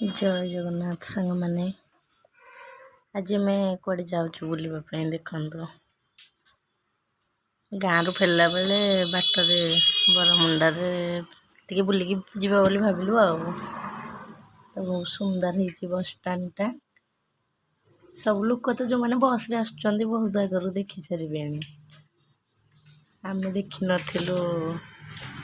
ଜୟ ଜଗନ୍ନାଥ ସାଙ୍ଗମାନେ। ଆଜି ଆମେ କୁଆଡ଼େ ଯାଉଛୁ ବୁଲିବା ପାଇଁ ଦେଖନ୍ତୁ। ଗାଁରୁ ଫେରିଲା ବେଳେ ବାଟରେ ବରମୁଣ୍ଡାରେ ଟିକେ ବୁଲିକି ଯିବା ବୋଲି ଭାବିଲୁ ଆଉ। ତ ବହୁତ ସୁନ୍ଦର ହେଇଛି ବସ୍ ଷ୍ଟାଣ୍ଡଟା। ସବୁ ଲୋକ ତ ଯେଉଁମାନେ ବସ୍ରେ ଆସୁଛନ୍ତି ବହୁତ ଆଗରୁ ଦେଖି ସାରିବେଣି, ଆମେ ଦେଖିନଥିଲୁ।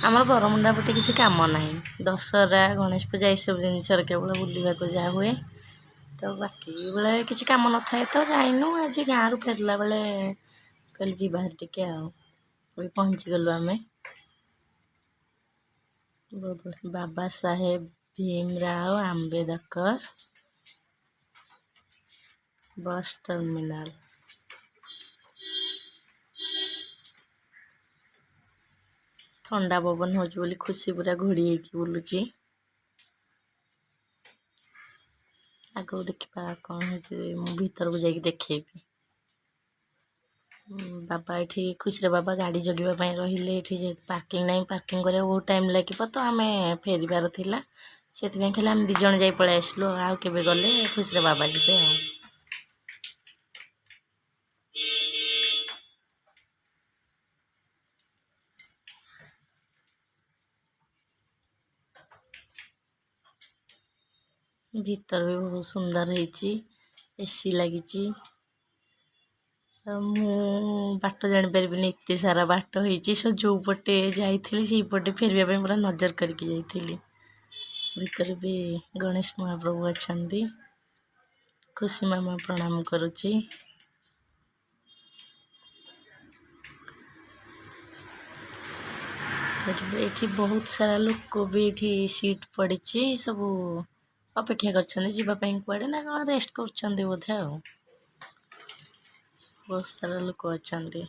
ଆମର ବରମୁଣ୍ଡା ପଟେ କିଛି କାମ ନାହିଁ, ଦଶହରା ଗଣେଶ ପୂଜା ଏସବୁ ଜିନିଷରେ କେବଳ ବୁଲିବାକୁ ଯାହା ହୁଏ, ତ ବାକି ବେଳେ କିଛି କାମ ନଥାଏ ତ ଯାଇନୁ। ଆଜି ଗାଁରୁ ଫେରିଲା ବେଳେ କହିଲି ଯିବା ଟିକେ, ଆଉ ଏବେ ପହଞ୍ଚିଗଲୁ ଆମେ। ବହୁତ ବାବା ସାହେବ ଭୀମରାଓ ଆମ୍ବେଦକର ବସ୍ ଟର୍ମିନାଲ। ଥଣ୍ଡା ପବନ ହେଉଛି ବୋଲି ଖୁସି ପୁରା ଘୋଡ଼ି ହେଇକି ବୁଲୁଛି। ଆଗକୁ ଦେଖିବା କ'ଣ ହେଇଛି, ମୁଁ ଭିତରକୁ ଯାଇକି ଦେଖେଇବି। ବାବା ଏଠି ଖୁସିରେ ବାବା ଗାଡ଼ି ଜଗିବା ପାଇଁ ରହିଲେ। ଏଠି ଯେହେତୁ ପାର୍କିଂ ନାହିଁ, ପାର୍କିଂ କରିବାକୁ ବହୁତ ଟାଇମ୍ ଲାଗିବ, ତ ଆମେ ଫେରିବାର ଥିଲା, ସେଥିପାଇଁ ଖାଲି ଆମେ 2 ଜଣ ଯାଇ ପଳେଇ ଆସିଲୁ। ଆଉ କେବେ ଗଲେ ଖୁସିରେ ବାବା ଯିବେ। ଆଉ ଭିତର ବି ବହୁତ ସୁନ୍ଦର ହେଇଛି, ଏସି ଲାଗିଛି। ଆଉ ମୁଁ ବାଟ ଜାଣିପାରିବିନି, ଏତେ ସାରା ବାଟ ହେଇଛି। ସେ ଯେଉଁ ପଟେ ଯାଇଥିଲି ସେଇପଟେ ଫେରିବା ପାଇଁ ପୁରା ନଜର କରିକି ଯାଇଥିଲି। ଭିତରେ ବି ଗଣେଶ ମହାପ୍ରଭୁ ଅଛନ୍ତି। ଖୁସି ମାମା ପ୍ରଣାମ କରୁଛି। ଏଠି ବହୁତ ସାରା ଲୋକ ବି ଏଠି ସିଟ୍ ପଡ଼ିଛି, ସବୁ ଅପେକ୍ଷା କରିଛନ୍ତି ଯିବା ପାଇଁ କୁଆଡ଼େ ନା କ'ଣ ରେଷ୍ଟ କରୁଛନ୍ତି ବୋଧେ। ଆଉ ବହୁତ ସାରା ଲୋକ ଅଛନ୍ତି।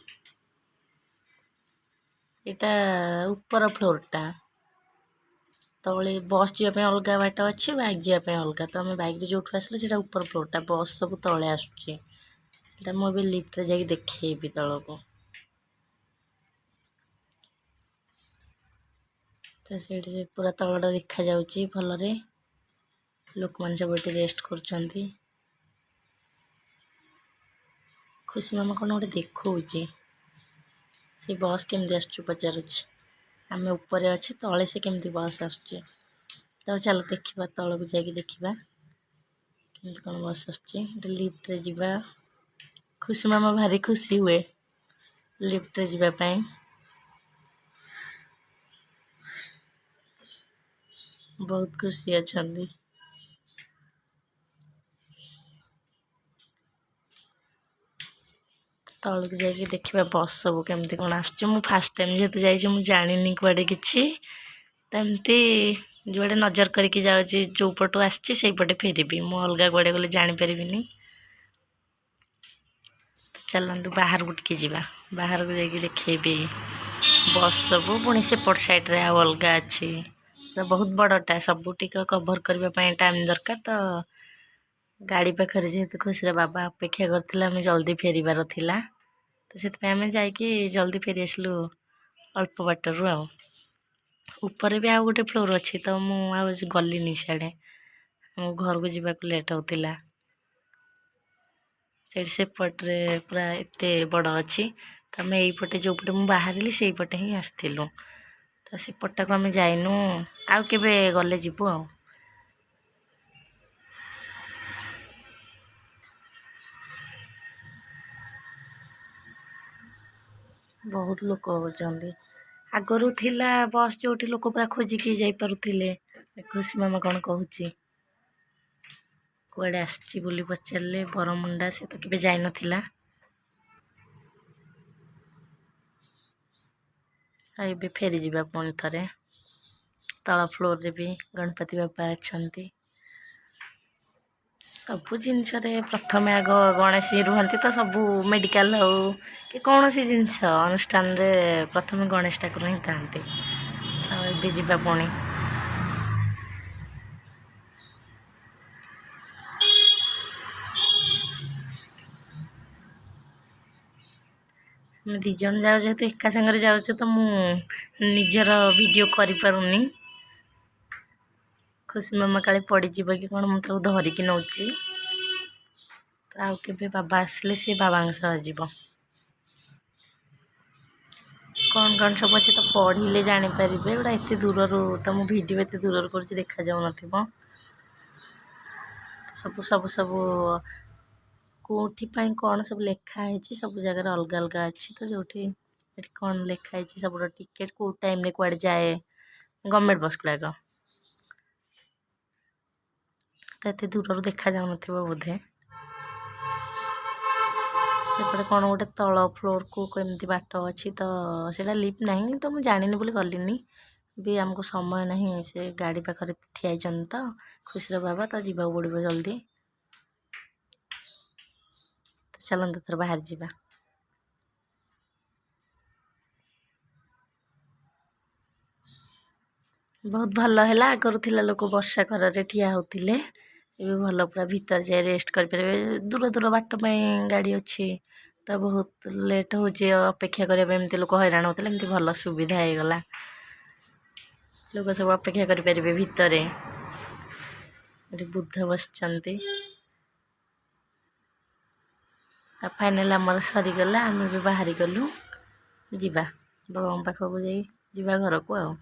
ଏଇଟା ଉପର ଫ୍ଲୋରଟା, ତଳେ ବସ୍ ଯିବା ପାଇଁ ଅଲଗା ବାଟ ଅଛି, ବାଇକ୍ ଯିବା ପାଇଁ ଅଲଗା। ତ ଆମେ ବାଇକ୍ରେ ଯେଉଁଠୁ ଆସିଲେ ସେଇଟା ଉପର ଫ୍ଲୋରଟା, ବସ୍ ସବୁ ତଳେ ଆସୁଛି। ସେଇଟା ମୁଁ ଏବେ ଲିଫ୍ଟରେ ଯାଇକି ଦେଖେଇବି ତଳକୁ। ତ ସେଇଠି ସେ ପୁରା ତଳଟା ଦେଖାଯାଉଛି ଭଲରେ। ଲୋକମାନେ ସବୁ ଏଠି ରେଷ୍ଟ କରୁଛନ୍ତି। ଖୁସି ମାମା କ'ଣ ଗୋଟେ ଦେଖଉଛି, ସେ ବସ୍ କେମିତି ଆସୁଛି ପଚାରୁଛି। ଆମେ ଉପରେ ଅଛେ, ତଳେ ସେ କେମିତି ବସ୍ ଆସୁଛି। ତ ଚାଲ ଦେଖିବା, ତଳକୁ ଯାଇକି ଦେଖିବା କେମିତି କ'ଣ ବସ୍ ଆସୁଛି। ଏଠି ଲିଫ୍ଟରେ ଯିବା। ଖୁସି ମାମା ଭାରି ଖୁସି ହୁଏ ଲିଫ୍ଟରେ ଯିବା ପାଇଁ। ବହୁତ ଖୁସି ଅଛନ୍ତି। ତଳକୁ ଯାଇକି ଦେଖିବା ବସ୍ ସବୁ କେମିତି କ'ଣ ଆସୁଛି। ମୁଁ ଫାର୍ଷ୍ଟ ଟାଇମ୍ ଯେହେତୁ ଯାଇଛି ମୁଁ ଜାଣିନି କୁଆଡ଼େ କିଛି, ତ ଏମିତି ଯୁଆଡ଼େ ନଜର କରିକି ଯାଉଛି, ଯେଉଁ ପଟୁ ଆସିଛି ସେଇପଟେ ଫେରିବି, ମୁଁ ଅଲଗା କୁଆଡ଼େ ଗଲେ ଜାଣିପାରିବିନି। ତ ଚାଲନ୍ତୁ ବାହାରକୁ ଟିକେ ଯିବା, ବାହାରକୁ ଯାଇକି ଦେଖେଇବି ବସ୍ ସବୁ। ପୁଣି ସେପଟ ସାଇଡ଼୍ରେ ଆଉ ଅଲଗା ଅଛି, ତ ବହୁତ ବଡ଼ଟା, ସବୁ ଟିକେ କଭର୍ କରିବା ପାଇଁ ଟାଇମ୍ ଦରକାର। ତ ଗାଡ଼ି ପାଖରେ ଯେହେତୁ ଖୁସିରେ ବାବା ଅପେକ୍ଷା କରିଥିଲେ, ଆମେ ଜଲ୍ଦି ଫେରିବାର ଥିଲା, ତ ସେଥିପାଇଁ ଆମେ ଯାଇକି ଜଲ୍ଦି ଫେରି ଆସିଲୁ ଅଳ୍ପ ବାଟରୁ। ଆଉ ଉପରେ ବି ଆଉ ଗୋଟେ ଫ୍ଲୋର୍ ଅଛି, ତ ମୁଁ ଆଉ ଗଲିନି ସିଆଡ଼େ, ଆମ ଘରକୁ ଯିବାକୁ ଲେଟ୍ ହେଉଥିଲା। ସେଇଠି ସେପଟରେ ପୁରା ଏତେ ବଡ଼ ଅଛି, ତ ଆମେ ଏଇପଟେ ଯେଉଁପଟେ ମୁଁ ବାହାରିଲି ସେଇପଟେ ହିଁ ଆସିଥିଲୁ, ତ ସେପଟଟାକୁ ଆମେ ଯାଇନୁ। ଆଉ କେବେ ଗଲେ ଯିବୁ। ଆଉ ବହୁତ ଲୋକ ହେଉଛନ୍ତି। ଆଗରୁ ଥିଲା ବସ୍ ଯେଉଁଠି ଲୋକ ପୁରା ଖୋଜିକି ଯାଇପାରୁଥିଲେ। ଖୁସି ମାମା କ'ଣ କହୁଛି, କୁଆଡ଼େ ଆସିଛି ବୋଲି ପଚାରିଲେ। ବରମୁଣ୍ଡା ସେ ତ କେବେ ଯାଇନଥିଲା। ଆଉ ଏବେ ଫେରିଯିବା ପୁଣି ଥରେ। ତଳ ଫ୍ଲୋରରେ ବି ଗଣପତି ବାପା ଅଛନ୍ତି। ସବୁ ଜିନିଷରେ ପ୍ରଥମେ ଆଗ ଗଣେଶ ରୁହନ୍ତି, ତ ସବୁ ମେଡ଼ିକାଲ ହଉ କି କୌଣସି ଜିନିଷ ଅନୁଷ୍ଠାନରେ ପ୍ରଥମେ ଗଣେଶ ଠାକୁର ହିଁ ଥାଆନ୍ତି। ଆଉ ଏବେ ଯିବା ପୁଣି। ଆମେ 2 ଜଣ ଯାଉ, ଯେହେତୁ ଏକା ସାଙ୍ଗରେ ଯାଉଛୁ, ତ ମୁଁ ନିଜର ଭିଡ଼ିଓ କରିପାରୁନି। ଖୁସି ମାମା କାଳେ ପଡ଼ିଯିବ କି କ'ଣ, ମୁଁ ତାକୁ ଧରିକି ନେଉଛି। ତ ଆଉ କେବେ ବାବା ଆସିଲେ ସେ ବାବାଙ୍କ ସହ ଯିବ। କ'ଣ କ'ଣ ସବୁ ଅଛି ତ ପଢ଼ିଲେ ଜାଣିପାରିବେ। ଏଗୁଡ଼ା ଏତେ ଦୂରରୁ ତ ମୁଁ ଭିଡ଼ିଓ ଏତେ ଦୂରରୁ କରୁଛି, ଦେଖାଯାଉନଥିବ। ସବୁ ସବୁ ସବୁ କେଉଁଠି ପାଇଁ କ'ଣ ସବୁ ଲେଖା ହେଇଛି, ସବୁ ଜାଗାରେ ଅଲଗା ଅଲଗା ଅଛି। ତ ଯେଉଁଠି ଏଠି କ'ଣ ଲେଖା ହେଇଛି, ସବୁର ଟିକେଟ୍ କେଉଁ ଟାଇମ୍ରେ କୁଆଡ଼େ ଯାଏ, ଗଭର୍ଣ୍ଣମେଣ୍ଟ ବସ୍ ଗୁଡ଼ାକ ତ ଏତେ ଦୂରରୁ ଦେଖାଯାଉନଥିବ ବୋଧେ। ସେପଟେ କ'ଣ ଗୋଟେ ତଳ ଫ୍ଲୋର୍କୁ କେମିତି ବାଟ ଅଛି, ତ ସେଇଟା ଲିଫ୍ଟ ନାହିଁ ତ ମୁଁ ଜାଣିନି ବୋଲି ଗଲିନି ବି। ଆମକୁ ସମୟ ନାହିଁ, ସେ ଗାଡ଼ି ପାଖରେ ଠିଆ ହେଇଛନ୍ତି ତ ଖୁସିର ବାବା, ତ ଯିବାକୁ ପଡ଼ିବ ଜଲ୍ଦି। ତ ଚାଲନ୍ତୁ ଏଥର ବାହାରି ଯିବା। ବହୁତ ଭଲ ହେଲା। ଆଗରୁ ଥିଲା ଲୋକ ବର୍ଷା ଖରାରେ ଠିଆ ହେଉଥିଲେ, ଏବେ ଭଲ ପୁରା ଭିତରେ ଯାଇ ରେଷ୍ଟ କରିପାରିବେ। ଦୂର ଦୂର ବାଟ ପାଇଁ ଗାଡ଼ି ଅଛି ତ ବହୁତ ଲେଟ୍ ହେଉଛି ଅପେକ୍ଷା କରିବା ପାଇଁ, ଏମିତି ଲୋକ ହଇରାଣ ହେଉଥିଲେ। ଏମିତି ଭଲ ସୁବିଧା ହେଇଗଲା, ଲୋକ ସବୁ ଅପେକ୍ଷା କରିପାରିବେ ଭିତରେ। ଏଠି ବୁଦ୍ଧ ବସିଛନ୍ତି। ଆଉ ଫାଇନାଲ୍ ଆମର ସରିଗଲା, ଆମେ ବି ବାହାରି ଗଲୁ। ଯିବା ବାବାଙ୍କ ପାଖକୁ ଯାଇ ଯିବା ଘରକୁ ଆଉ।